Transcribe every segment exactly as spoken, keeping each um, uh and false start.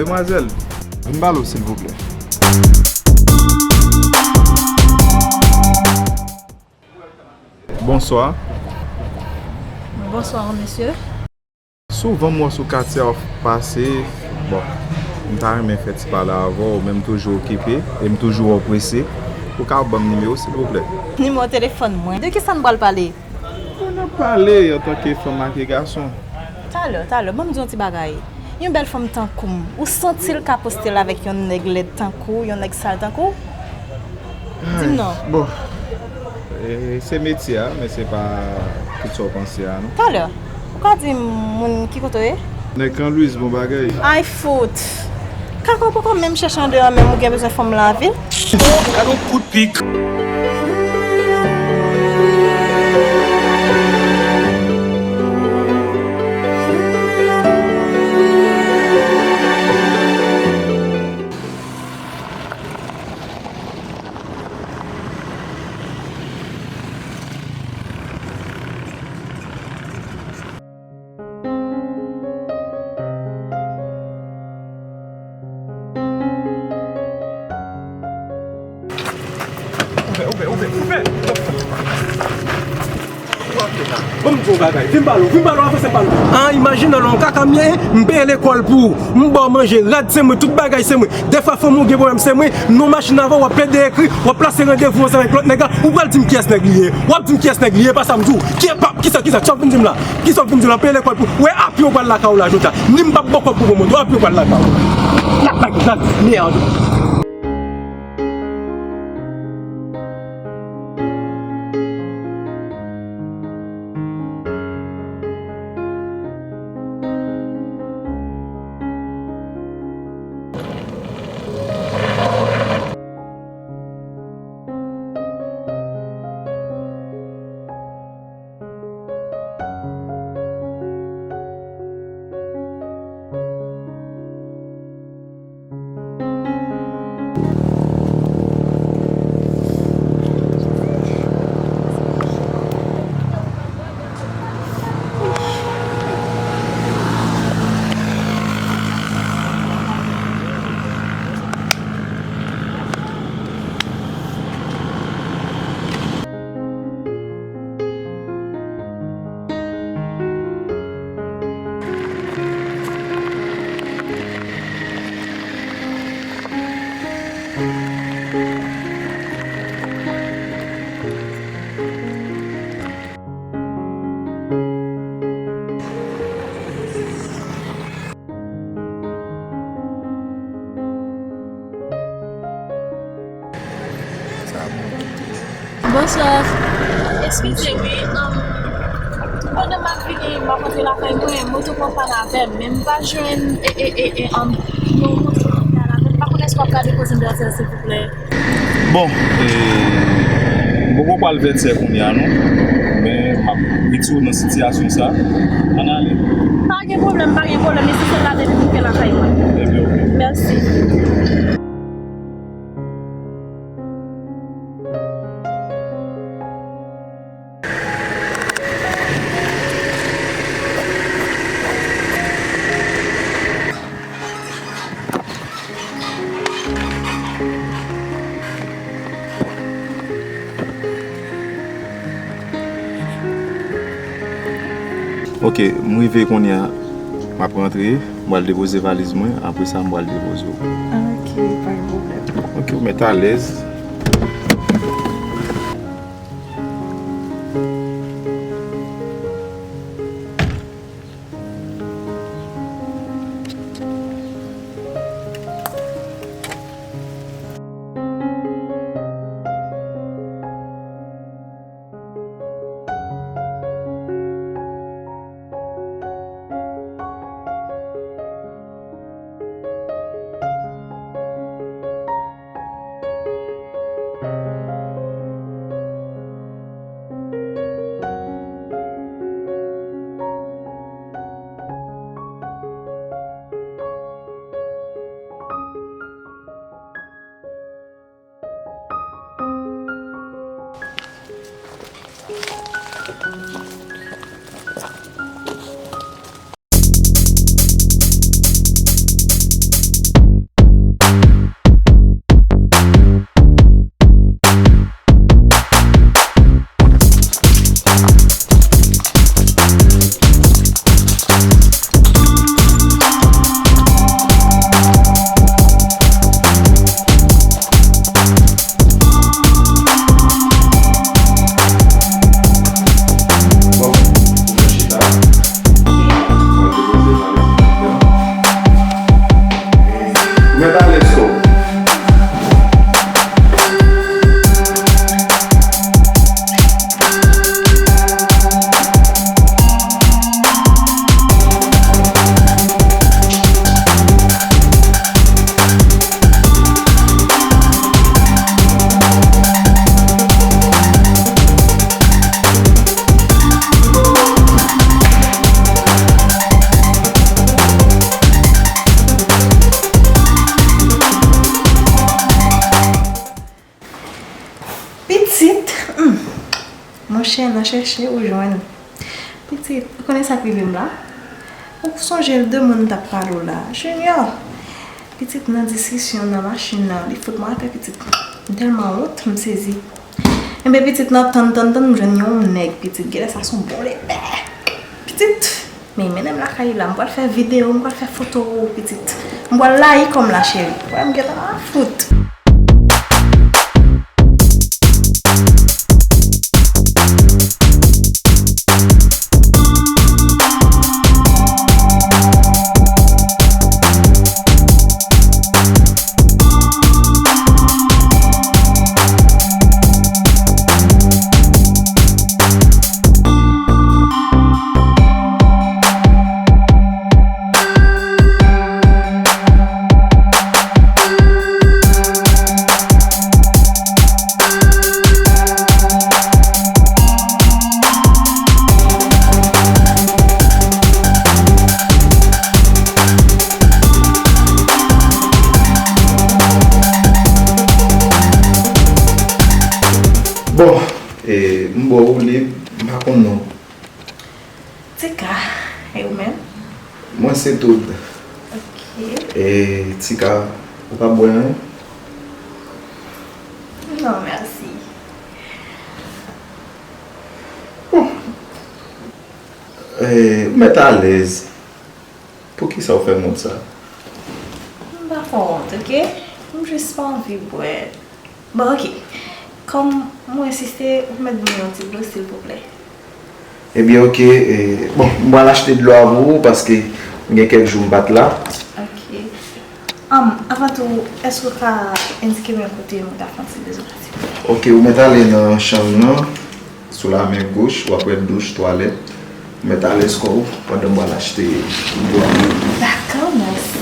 Demwazèl, vin ba l, silvouplè. Bonswa. Bonswa, mesye. Souvan m wè w sou katye a w pase, bon, m ta renmen fè ti pale avè w, men m toujou okipe e m toujou wè w prese. Ou ka ban m nimewo w, silvouplè? Nimewo telefòn mwen. De kisa n pral pale? Bon, n ap pale antanke fanm ak gason. Talè, talè, ban m di w yon ti bagay. Yon bèl fanm tankou m, ou santi l ka poste l avèk yon nèg lèd tankou w, yon nèg sal tankou w? Di m non. Bon, e, se metye a, men se pa tout sa w panse a, non. Talè, ou ka di m moun ki kote w ye? Nèg Kan Lwiz, bon bagay. Ay, fout! Kaka w poko menm chèche andeyò, menm ou gen bezwen fanm la, vil. Gad yon kout pik. Ouvè, ouvè, ouvè, ouvè. Bon, m di w bagay. Vin ba l, vin ba l, avanse ba l. An, imajine lè w kaka m ye, m peye lekòl pou ou. M ba w manje, rad se mwen, tout bagay se mwen. Dèfwa fanmi w gen pwoblèm se mwen, non machin avè w, w ap plede ekri, w ap plase randevou ansanm avèk lòt nèg la, ou pral di m kiyès nèg li ye. W ap di m kiyès nèg li ye, pa sa m di w. Ki, pa, kisa, kisa, sa w vin di m la? Kisa w vin di m la? Peye lekòl pou, wè, apye w pral lakay ou la, jodi a. Ni m p ap bòkò pou bon moun, apye w pral lakay ou. Lakay, lakay, mèd. Bonswa. Eskize wi, um, pandan m ap vini, m ap rantre lakay mwen, moto pran pàn avè m, men m pa jwenn, e, e, e, e, um, nimewo moto pran pàn avè m. M pa konn èske w ap ka depoze m Bètèl, silvouplè. Bon, e, m poko pral Vètyè kounye a non, men m ap retire w nan sitiyasyon sa. Ann ale. Pa gen pwoblèm, pa gen pwoblèm, esansyèl la depi m rive lakay mwen. Ebyen, oke. Mèsi. Ok, m rive kounye a. M ap rantre, m pral depoze valiz mwen, apre sa m pral depoze w. Ok, pa gen pwoblèm. Ok, ou mèt alèz. Monchè, nan chèche ou jwenn. Pitit, ou konnen sa k rive m la? Ou sonje de moun m t ap pale w la? Junior! Pitit, nan diskisyon nan machin nan, li fout mwen atè, pitit. M tèlman wont, m sezi. Enben, pitit, nan tann, tann, tann, m jwenn yon nèg, pitit. Genlè sa se yon bon lepè. Pitit! Men mennen m lakay li la, m pral fè videyo, m pral fè foto pou ou, pitit. M pral layi kò m la, cheri. Wè, m gentan ap fout. Bon, e, m ba w lib, m pa konn non. Tika, e ou menm? Mwen se Todd. Ok. E, Tika, ou pa bwè anyen? Non, mèsi. Bon. E, ou mèt alèz. Poukisa ou fè m wont sa? M pa fè w wont, ok? M jis pa anvi bwè. Bon, ok. Kòm mwen ensiste, ou mèt ban m yon ti dlo, silvouplè. Ebyen, ok. E, bon, m pral achte dlo a pou ou paske m gen kèk jou m pa t la. Ok. Anm, avan tou, èske w ka endike mwen kote mwen ta fè yon ti bezwen la, silvouplè? Ok, ou mèt ale nan chanm nan. Sou la men goch, w ap wè douch, twalèt. Mèt alèz kò w pandan m pral achte dlo a. Dakò, mèsi.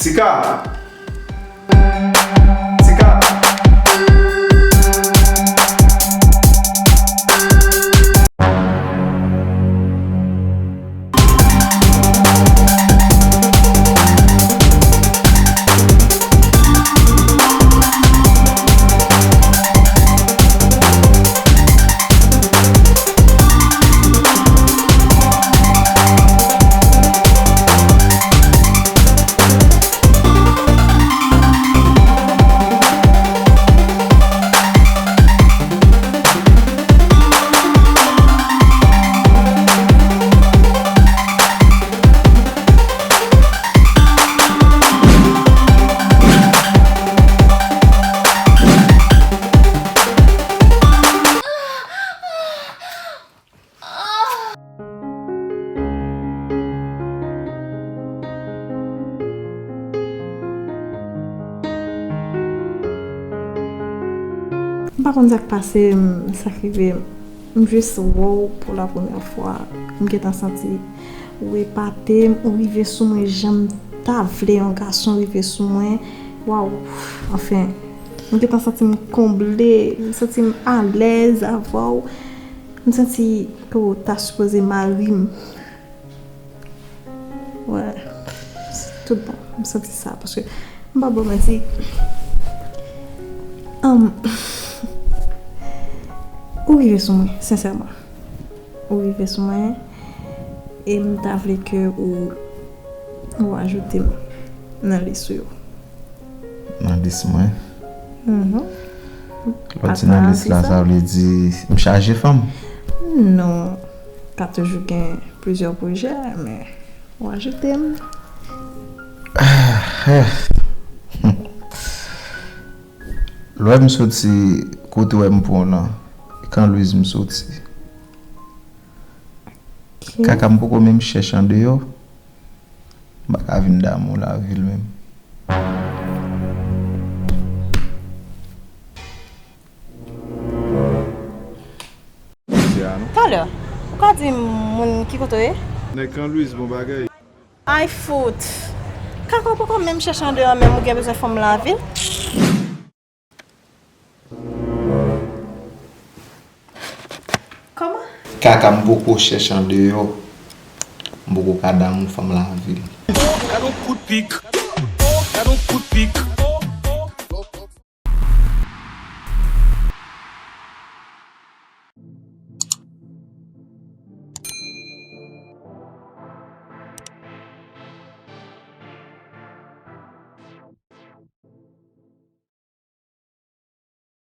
Tika! Tika! M pa konn sa k pase m, sa k rive m. M jis wè w pou la premyè fwa. M gentan santi ou epate m, ou rive sou mwen jan m ta vle yon gason rive sou mwen. Waw, anfen, m gentan santi m konble, m santi m alèz avè w. M santi ke w ta sipoze mari m. Wè, tout bon, m santi sa, paske m pa ba w manti. Anm, ou rive sou mwen, sensèman. Ou rive sou mwen, e m ta vle ke ou, ou ajoute m nan lis ou yo. Nan lis mwen? Mhm. Lè w di nan lis la, sa vle di m chaje fanm? Non. Ka toujou gen plizyè pwojè, men w ajoute m. Lè m soti kote w wè m pran w lan, Kan Louise m soti. Kaka m poko menm chèche andeyò. M pa ka vin damou lavil menm. Talè, ou ka di m moun ki kote w ye? Nèg Kan Louise, bon bagay. Ay fout! Kaka w poko menm chèche andeyò menm ou gen bezwen fanm lavil? Kòman? Kaka m poko chèche andeyò. M poko ka damou fanm lavil. Gad on kout pik. Gad on kout pik.